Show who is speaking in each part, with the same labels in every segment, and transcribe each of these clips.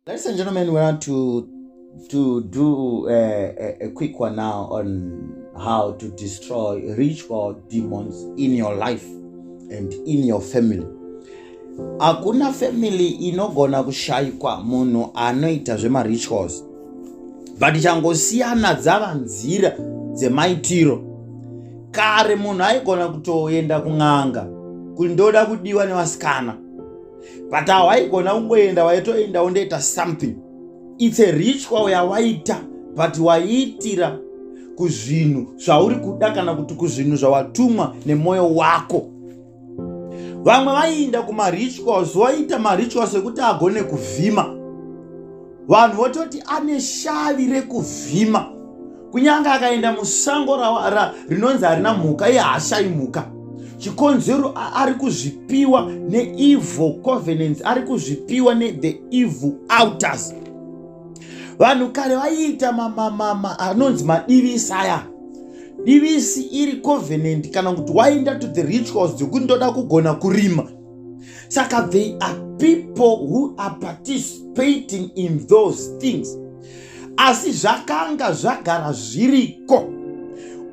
Speaker 1: Ladies and gentlemen, we want to do a quick one now on how to destroy ritual demons in your life and in your family. Hakuna family inogona kushayikwa munhu anoita zvemarituals, but changosiyana dzava nzira dzemaitiro. Kare munhu aigona kutoenda kun'anga kuti ndoda kudiwa nevasikana, but hawaigona kungoenda, waitoenda wondoita something. It's a ritual yawaita, but waiitira kuzvinhu zvauri kuda kana kuti kuzvinhu zvawatumwa nemwoyo wako. Vamwe vaiinda kumarituals, waita marituals ekuti agone kuvhima. Vanhu vototi ane shavi rekuvhima, kunyange akaenda musango rinonzi harina mhuka, iye haashayi mhuka. Chikonzero, ari kuzvipiwa neevil covenants, ari kuzvipiwa nethe evil altars. Vanhu kare vaiita anonzi madivisi aya. Divisi iri covenant, kana kuti waenda to the rituals dzekuti ndoda kugona kurima. Saka they are people who are participating in those things, asi zvakanga zvagara zviriko.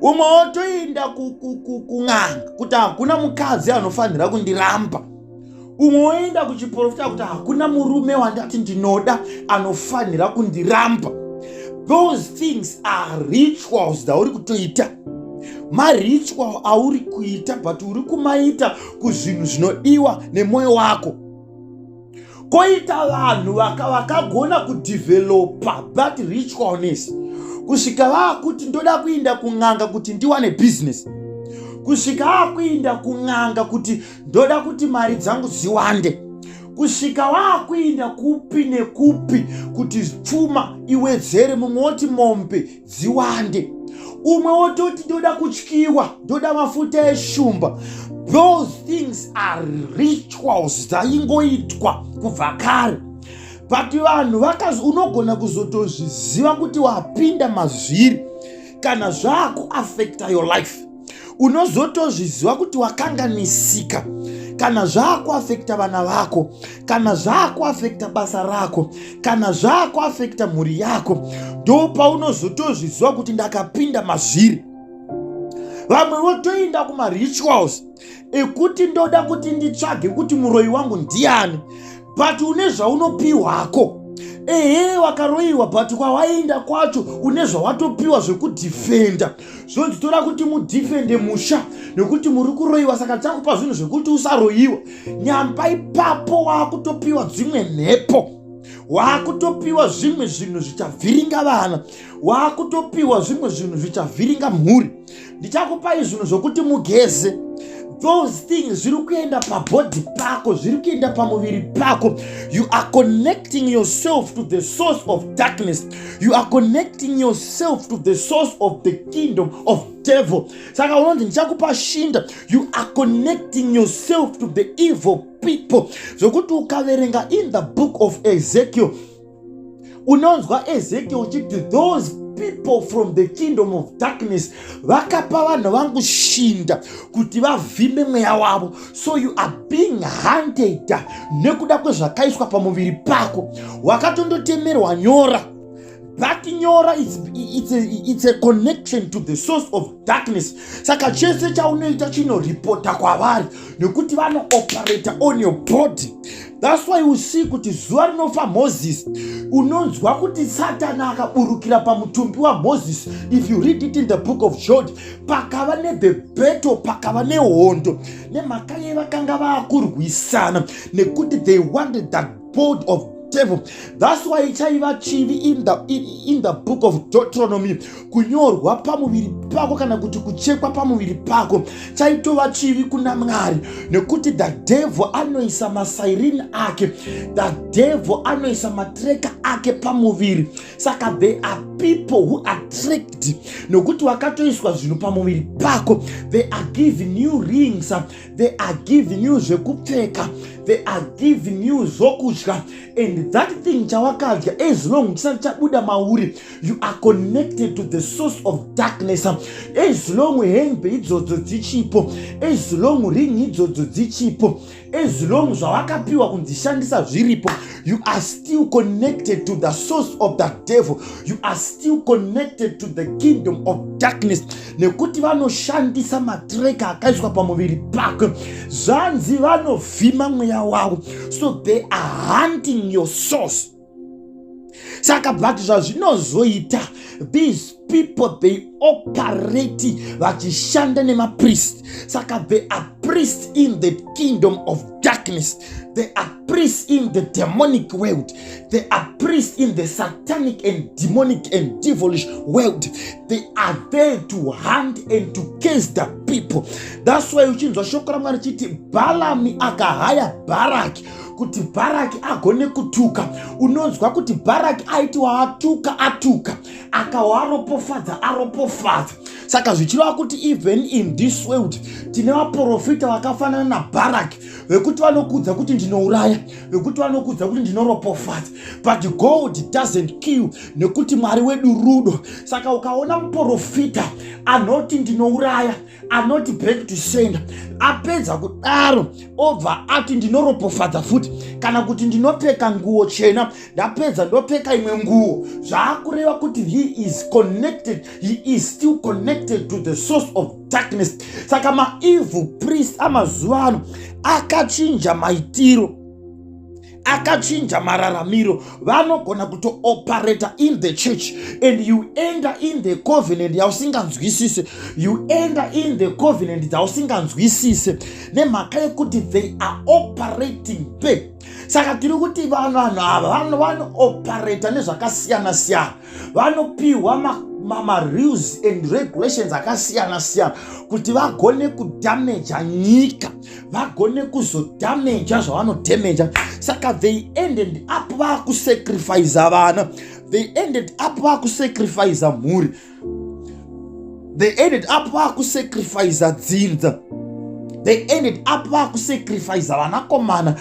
Speaker 1: Umwe wotoenda kun'anga kuti hakuna mukadzi anofanira kundiramba. Umwe woenda kuchiprofita kuti hakuna murume wandati ndinoda anofanira kundiramba. Those things are rituals dzauri kutoita, maritual auri kuita, but uri kumaita kuzvinhu zvinodiwa nemwoyo wako. Koita vanhu vakagona kudevelopa that ritualness kusvika vaakuti ndoda kuinda kun'anga kuti ndiwane business, kusvika aakuinda kun'anga kuti ndoda kuti mari dzangu dziwande, kusvika waakuinda kupi nekupi kuti pfuma iwedzere. Mumwe woti mombe dziwande, umwe wototi ndoda kutyiwa, ndoda mafuta eshumba. Those things are rituals dzaingoitwa kubva kare, but vanhu unogona kuzotozviziva kuti wapinda mazviri kana zvaakuaffecta your life. Unozotozviziva kuti wakanganisika kana zvaakuaffecta vana vako, kana zvaakuaffecta basa rako, kana zvaakuaffecta mhuri yako. Ndo paunozotozviziva kuti ndakapinda mazviri. Vamwe votoenda kumarituals ekuti ndoda kuti nditsvage kuti muroi wangu ndiani, but une zvaunopiwako. Ehe, wakaroyiwa, but kwawaenda kwacho une zvawatopiwa zvekudefenda. Zvonzi toda kuti mudefende musha nekuti muri kuroyiwa, saka tichakupa zvinhu zvekuti usaroyiwa. Nyamba ipapo waakutopiwa dzimwe mhepo, waakutopiwa zvimwe zvinhu zvichavhiringa vana, waakutopiwa zvimwe zvinhu zvichavhiringa mhuri. Ndichakupai zvinhu zvokuti mugeze. Those things zviri kuenda pabody pako, zviri kuenda pamuviri pako. You are connecting yourself to the source of darkness, you are connecting yourself to the source of the kingdom of devil. Saka unonzi ndichakupa shinda, you are connecting yourself to the evil people. Zvokuti ukaverenga in the book of Ezekiel, unonzwa Ezekiel uchiti those people from the kingdom of darkness vakapa vanhu vangu shinda kuti vavhime mweya wavo. So you are being hunted nekuda kwezvakaiswa pamuviri pako. Wakatondotemerwa nyora. That nyora, it's a connection to the source of darkness. Saka chese chaunoita chinoripota kwavari nekuti vanooperata on your body. That's why you see kuti zuva rinofa Moses, unonzwa kuti Satani akaburukira pamutumbi waMoses. If you read it in the book of Job, pakava nethe battle, pakava nehondo. Nemhaka yei? Vakanga vaakurwisana nekuti they wanted that body of devil. That's why chaiva chivi in the book of Deuteronomy kunyorwa pamuviri pako kana kuti kuchekwa pamuviri pako. Chaitova chivi kuna Mwari nekuti the devil anoisa masiren ake, the devil anoisa matracker ake pamuviri. Saka there are people who are tracked nokuti wakatoiswa zvinhu pamuviri pako. They are giving you rings, they are giving you zvekupfeka, they are giving you zvokudya, and that thing chawakadya, as long chisati chabuda mauri, you are connected to the source of darkness. As long hembe idzodzo dzichipo, as long ring idzodzo dzichipo, as long zvawakapiwa kunzishandisa zviripo, You are still connected to the source of the devil. You are still connected to the kingdom of darkness, nekuti vanoshandisa matracker akaiswa pamuviri pako. Zvanzi vanovhima mweya wavo, so they are hunting your source. Saka, but zvazvinozoita, these people, they operate vachishanda nemapriest. Saka they are priests in the kingdom of darkness, they are priests in the demonic world, they are priests in the satanic and demonic and devilish world. They are there to hunt and to curse the people. That's why uchinzwa shoko raMwari chiti Bhalami akahaya Bharaki kuti Bharaki agone kutuka. Unonzwa kuti Bharaki aiti waatuka atuka, akawaropofadza aropofadza. Saka zvichireva kuti even in this world tine vaprofita vakafanana naBharaki, vekuti vanokuudza kuti ndinouraya, vekuti vanokuudza kuti ndinoropofadza. But God doesn't kill, nekuti Mwari wedu rudo. Saka ukaona muprofita anoti ndinouraya, anoti back to sender, apedza kudaro obva ati ndinoropofadza futi, kana kuti ndinopfeka nguo chena, ndapedza ndopfeka imwe nguo, zvaakureva kuti he is connected, he is still connected to the source of darkness. Saka maevil priest amazuva ano akachinja maitiro, akachinja mararamiro. Vanogona kutooperata in the church and you enter in the covenant yausinganzwisise, you enter in the covenant dzausinganzwisise, nemhaka yekuti they are operating there. Saka tiri kuti vanhu ava vanooperata nezvakasiyana-siyana, vanopiwa marules and regulations akasiyana-siyana kuti vagone kudamaja nyika, vagone kuzodamaja zvavanodamaja. Saka they ended up vakusacrifica vana, they ended up vakusacrifica mhuri, they ended up vakusacrifica dzinza, they ended up vakusacrifica vanakomana,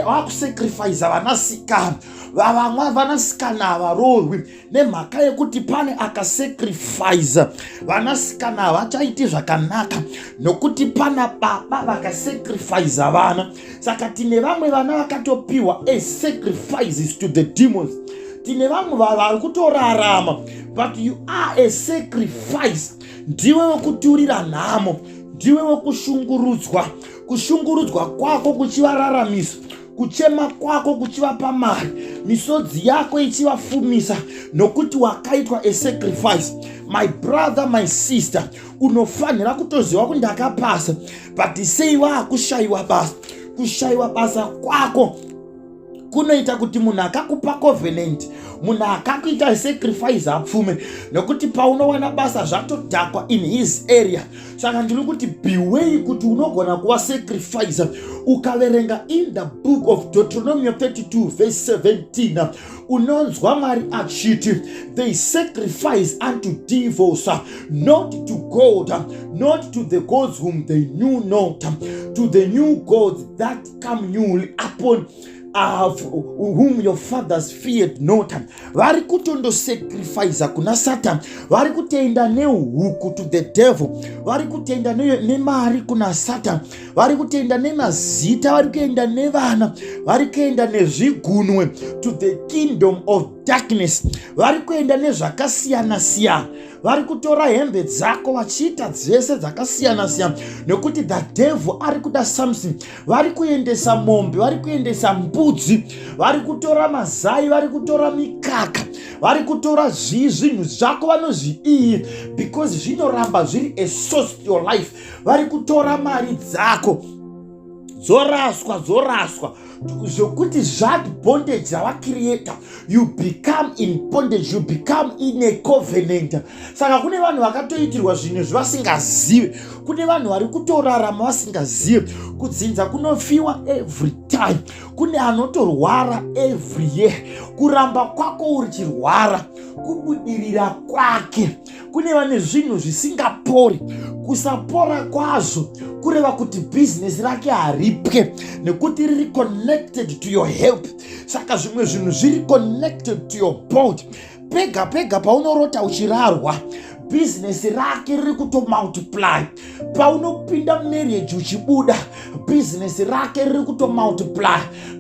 Speaker 1: vakusacrifica vanasikana. Vamwe vanasikana havaroorwi nemhaka yekuti pane akasacrifica. Vanasikana havachaiti zvakanaka nokuti pana baba vakasacrifica vana. Saka tine vamwe vana vakatopiwa as sacrifices to the demons. Tine vamwe vari kutorarama, but you are a sacrifice. Ndiwe wekuturira nhamo, ndiwe wekushungurudzwa. Kushungurudzwa kwako kuchivararamisa, kuchema kwako kuchivapa mari, misodzi yako ichivafumisa, nokuti wakaitwa a sacrifice. My brother, my sister, unofanira kutoziva kuti ndakapasa, but sei waakushayiwa basa? Kushayiwa basa kwako kunoita kuti munhu akakupa covenant, munhu akakuita sacrifice, apfume, nekuti paunowana basa zvatodhakwa in his area. Saka ndiri kuti beware kuti unogona kuva sacrifice. Ukaverenga in the book of Deuteronomy 32 verse 17, unonzwa Mwari achiti they sacrifice unto devils, not to God, not to the gods whom they knew not, to the new gods that come newly upon whom your fathers feared not. Vari kutondosacrifica kuna Satan, vari kutoenda nehuku to the devil, vari kutoenda nemari kuna Satan, vari kutoenda nemazita, vari kuenda nevana, vari kuenda nezvigunwe to the kingdom of darkness, vari kuenda nezvakasiyana-siyana, vari kutora hembe dzako vachiita dzese dzakasiyana-siyana, nekuti the devil ari kuda something. Vari kuendesa mombe, vari kuendesa mbudzi, vari kutora mazai, vari kutora mikaka, vari kutora zvii, zvinhu zvako vanozvidii, because zvinoramba zviri a source to your life. Vari kutora mari dzako, dzoraswa, dzoraswa, zvokuti zvat bondage ravacreata. You become in bondage, you become in a covenant. Saka kune vanhu vakatoitirwa zvinhu zvavasingazive, kune vanhu vari kutorarama vasingazive. Kudzinza kunofiwa every time, kune anotorwara every year. Kuramba kwako urichirwara kubudirira kwake. Kune vane zvinhu zvisingapori. Kusapora kwazvo kureva kuti bhizinesi rake haripwe, nekuti riri connected to your health. Saka zvimwe zvinhu zviri connected to your body. Pega pega paunorota uchirarwa, Bhizinesi rake riri kutomultiply. Paunopinda marriage uchibuda, bhizinesi rake riri kutomultiply.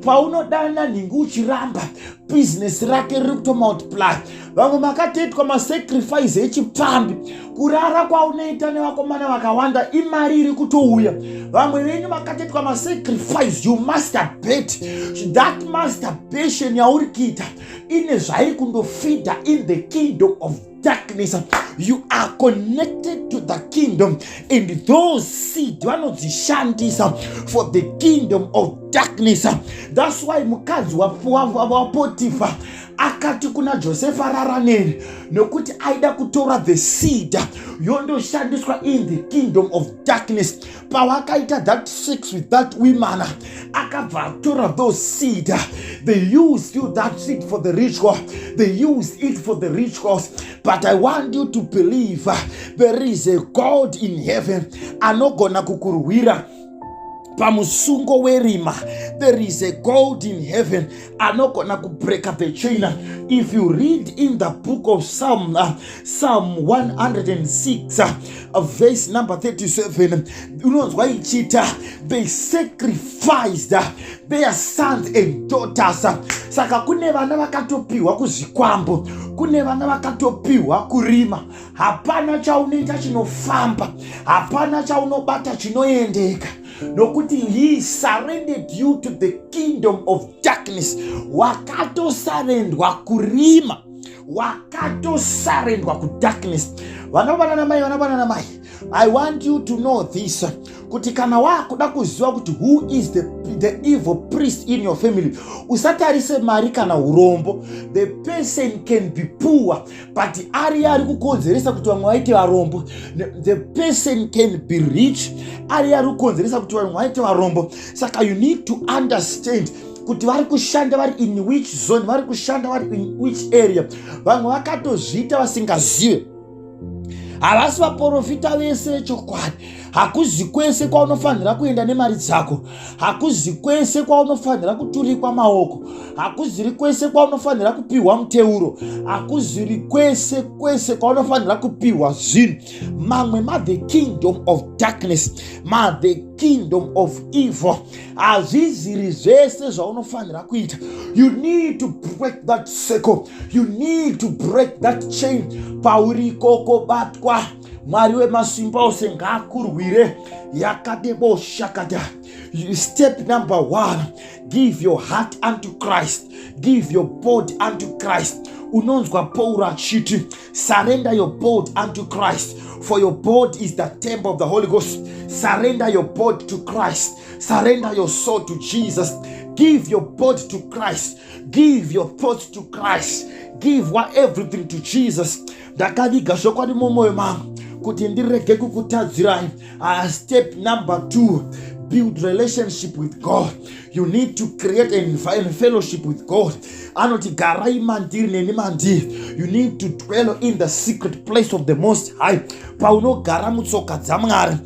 Speaker 1: Paunodana nhingi uchiramba, bhizinesi rake riri kutomultiply. Vamwe makatoitwa masacrifice echipfambi. Kurara kwaunoita nevakomana vakawanda imari iri kutouya. Vamwe venyu makatoitwa masacrifice. You masturbate. That masturbation yauri kuita ine zvairi kundofeeda in the kingdom of darkness. You are connected to the kingdom, and those seed vanodzishandisa for the kingdom of darkness. That's why mukadzi waPotifa akati kuna Josefa, "Rara neni," nokuti aida kutora the seed yondoshandiswa in the kingdom of darkness. Pawakaita that sex with that woman, akabva atora those seed. They used you that seed for the ritual. They used it for the rituals. But I want you to believe there is a God in heaven anogona kukurwira pamusungo werima. There is a God in heaven anogona kubreaka the chain. If you read in the book of Psalm 106, verse number 37, unonzwa ichita, "They sacrificed their sons and daughters." Saka kune vana vakatopiwa kuzvikwambo, kune vana vakatopiwa kurima. Hapana chaunoita chinofamba, hapana chaunobata chinoendeka, nokuti he surrendered you to the kingdom of darkness. Wakatosurrenderwa kurima, wakatosurrenderwa kudarkness. Vana baba namai, vana baba namai, I want you to know this, kuti kana wakuda kuziva kuti who is the evil priest in your family, usatarise mari kana urombo. The person can be poor, but ari kukonzeresa kuti vamwe vaite varombo. The person can be rich, ari kukonzeresa kuti vamwe vaite varombo. Saka you need to understand kuti vari kushanda vari in which zone, vari kushanda vari in which area. Vamwe vakatozviita vasingazive. Havasi vaprofita vese vechokwadi. Hakuzi kwese kwaunofanira kuenda nemari dzako, hakuzi kwese kwaunofanira kuturikwa maoko, hakuziri kwese kwaunofanira kupiwa muteuro, hakuziri kwese kwese kwaunofanira kupiwa zvinhu. Mamwe mathe kingdom of darkness, mathe kingdom of evil. Hazviziri zvese zvaunofanira kuita. You need to break that circle. You need to break that chain. Pauri ikoko, batwa. Mwari wemasimba ose ngaakurwire. Yakadeboshakata. Step number one, give your heart unto Christ. Give your body unto Christ. Unonzwa Pauro achiti, "Surrender your body unto Christ, for your body is the temple of the Holy Ghost." Surrender your body to Christ. Surrender your soul to Jesus. Give your body to Christ. Give your thoughts to Christ. Give what everything to Jesus. Ndakaviga zvokwadi mumwoyo mangu kuti ndirege kukutadzirai. Step number two, build relationship with God. You need to create a fellowship with God. Anoti, "Garai mandiri, neni mandiri." You need to dwell in the secret place of the Most High. Paunogara mutsoka dzaMwari,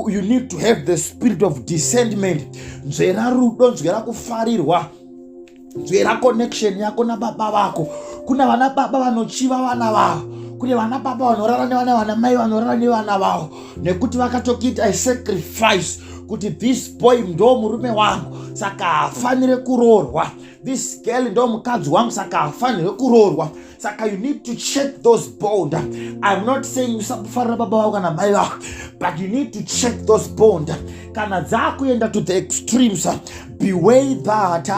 Speaker 1: you need to have the spirit of discernment. Nzvera rudo, nzvera kufarirwa, nzvera connection yako nababa vako. Kuna vana baba vanochiva vana vavo, kune vana baba vanorara nevana, vana mai vanorara nevana vavo, nekuti vakatokuita sacrifice kuti this boy ndo murume wangu, saka haafanire kuroorwa. This girl ndo mukadzi wangu, saka haafanire kuroorwa. Saka you need to check those bond. I'm not saying usafarira baba vako kana mai vako, but you need to check those bond. Kana dzakuenda to the extremes, beware that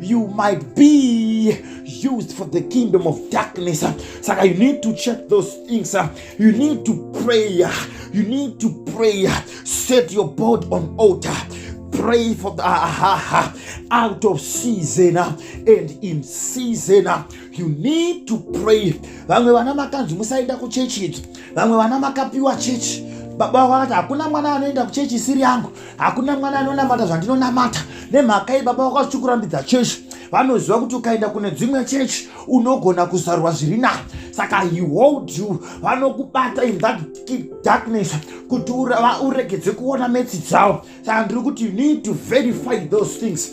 Speaker 1: you might be used for the kingdom of darkness. Saka you need to check those things. You need to pray. You need to pray. Set your body on altar. Pray for the out of season and in season. You need to pray. Vamwe vana makanzi musaenda kuchechi idzo. Vamwe vana makapiwa chechi. Baba vako vakati hakuna mwana anoenda kuchechi isiri yangu, hakuna mwana anonamata zvandinonamata. Nemhaka iyi baba vako vachikurambidza chechi. Vanoziva kuti ukaenda kune dzimwe chechi unogona kuzarwa zviri nani, saka he hold you, vanokubata in that darkness kuti uregedze kuona metsi dzavo. Saka ndiri kuti you need to verify those things.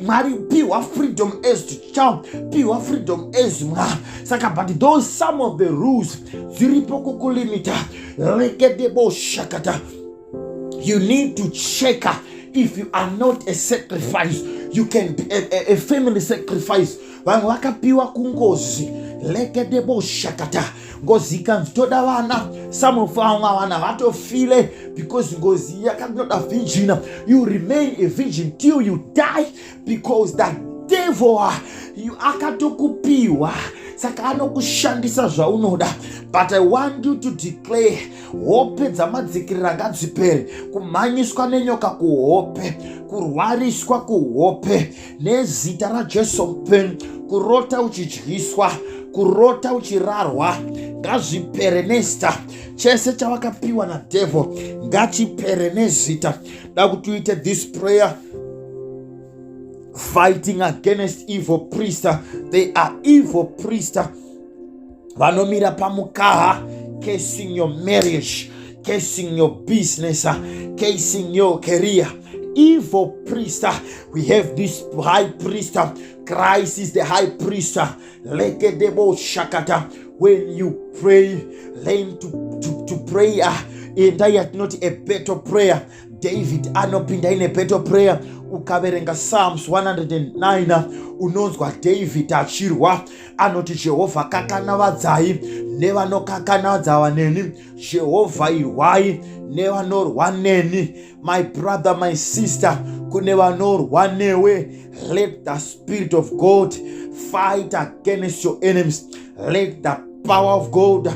Speaker 1: Mwari, piwa freedom as child, piwa freedom as mwana. Saka but those some of the rules dziripo kukulimita. Rekedebo shakata. You need to check if you are not a sacrifice. You can be a family sacrifice. Vamwe vakapiwa kungozi. Lekedebo shakata. Ngozi ikanzi toda vana, some of vamwe vana vatofile because ngozi yakanoda virgin. You remain a virgin till you die because that devil you akatokupiwa, saka anokushandisa zvaunoda. But I want you to declare, hope dzamadzikirira ngadzipere, kumhanyiswa nenyoka kuhope, kurwariswa kuhope, nezita raJesu mupenyu. Kurota uchidyiswa, kurota uchirarwa, ngazvipere nezita. Chese chavakapiwa nadevil ngachipere nezita. Da kuti uite this prayer, fighting against evil priest. They are evil priest vanomira pamukaha, cursing your marriage, cursing your business, cursing your career. Evil priest. We have this high priest. Christ is the high priest. Lekedebo shakata. When you pray, learn to pray endai yatinoti a better prayer. David anopinda ine battle prayer. Ukaverenga Psalms 109, unonzwa David achirwa, anoti, "Jehovha, kakanavadzai nevanokakanadza neni. Jehovha, irwai nevanorwa neni." My brother, my sister, kune vanorwa newe, let the spirit of God fight against your enemies. Let the power of God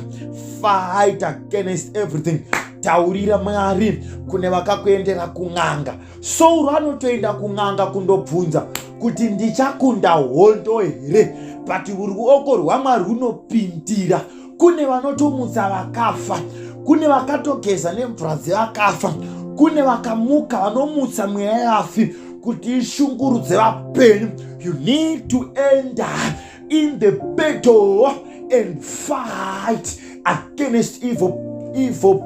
Speaker 1: fight against everything. Taurira Mwari. Kune vakakuendera kun'anga. Sauro anotoenda kun'anga kundobvunza kuti ndichakunda hondo here, but ruoko rwaMwari runopindira. Kune vanotomutsa vakafa, kune vakatogeza nemvura dzevakafa, kune vakamuka vanomutsa mweya yafi kuti ishungurudze vapenyu. You need to enter in the battle and fight against evil, evil,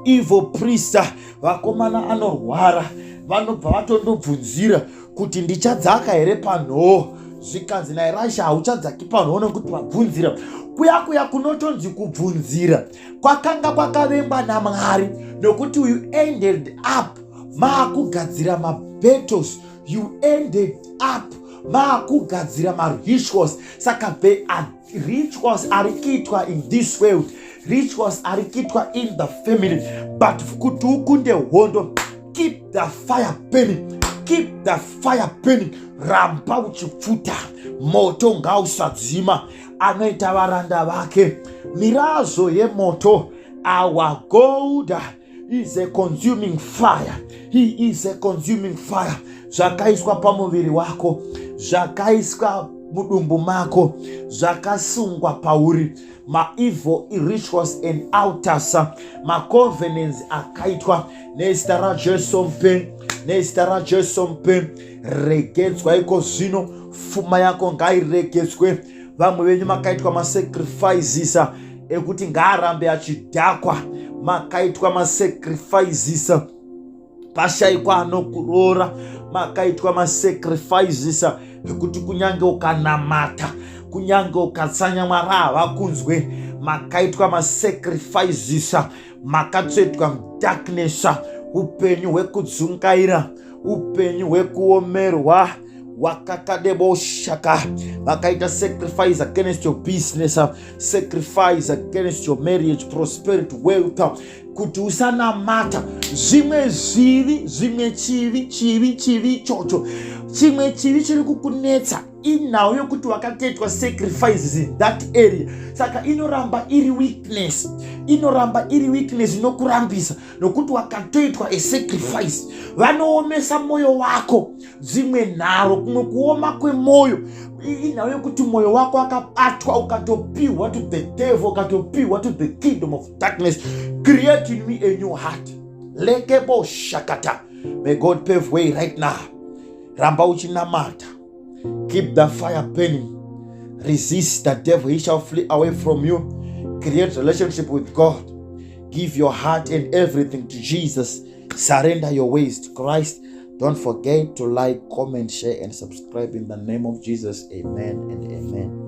Speaker 1: evil priest. Vakomana anorwara, vanobva vatondobvunzira kuti ndichadzaka here panhoo. Zvikanzi naErisha, hauchadzaki panhoo nekuti vabvunzira kuya kuya. Kunotonzi kubvunzira kwakanga kwakavengwa naMwari, nokuti you ended up maakugadzira mabattles, you ended up maakugadzira marituals. Saka there are rituals ari kuitwa in this world, rituals ari kuitwa in the family. But kuti ukunde hondo, keep the fire burning, keep the fire burning. Ramba uchipfuta moto, ngausadzima. Anoita varanda vake mirazvo yemoto. Our God is a consuming fire. He is a consuming fire. Zvakaiswa pamuviri wako, zvakaiswa mudumbu mako, zvakasungwa pauri, maevil rituals and altars, macovenants akaitwa, nezita raJesu mupenyu, nezita raJesu mupenyu, regedzwa iko zvino. Pfuma yako ngairegedzwe. Vamwe venyu makaitwa masacrifices ekuti ngaarambe achidhakwa. Makaitwa masacrifices pashayikwa anokuroora. Makaitwa masacrifices ekuti kunyange ukanamata, kunyange ukatsanya, Mwari havakunzwe. Makaitwa masacrifices, makatsvetwa mudarkness, upenyu hwekudzungaira, upenyu hwekuomerwa. Wakakadeboshaka. Vakaita sacrifice against your business, sacrifice against your marriage, prosperity, wealth, kuti usanamata. Zvimwe zvivi, zvimwe chivi, chivi, chivi ichocho, chimwe chivi chiri kukunetsa inhau yokuti wakatoitwa sacrifices in that area. Saka inoramba iri weakness, inoramba iri weakness inokurambisa, nokuti wakatoitwa asacrifice. Vanoomesa mwoyo wako. Dzimwe nharo, kumwe kuoma kwemwoyo inhau yokuti mwoyo wako akabatwa, ukatopiwa to the devil, ukatopiwa to the kingdom of darkness. Create in me a new heart. Lekebo shakata. May God pave way right now. Ramba uchinamata. Keep the fire burning. Resist the devil, he shall flee away from you. Create relationship with God. Give your heart and everything to Jesus. Surrender your ways to Christ. Don't forget to like, comment, share, and subscribe in the name of Jesus. Amen and amen.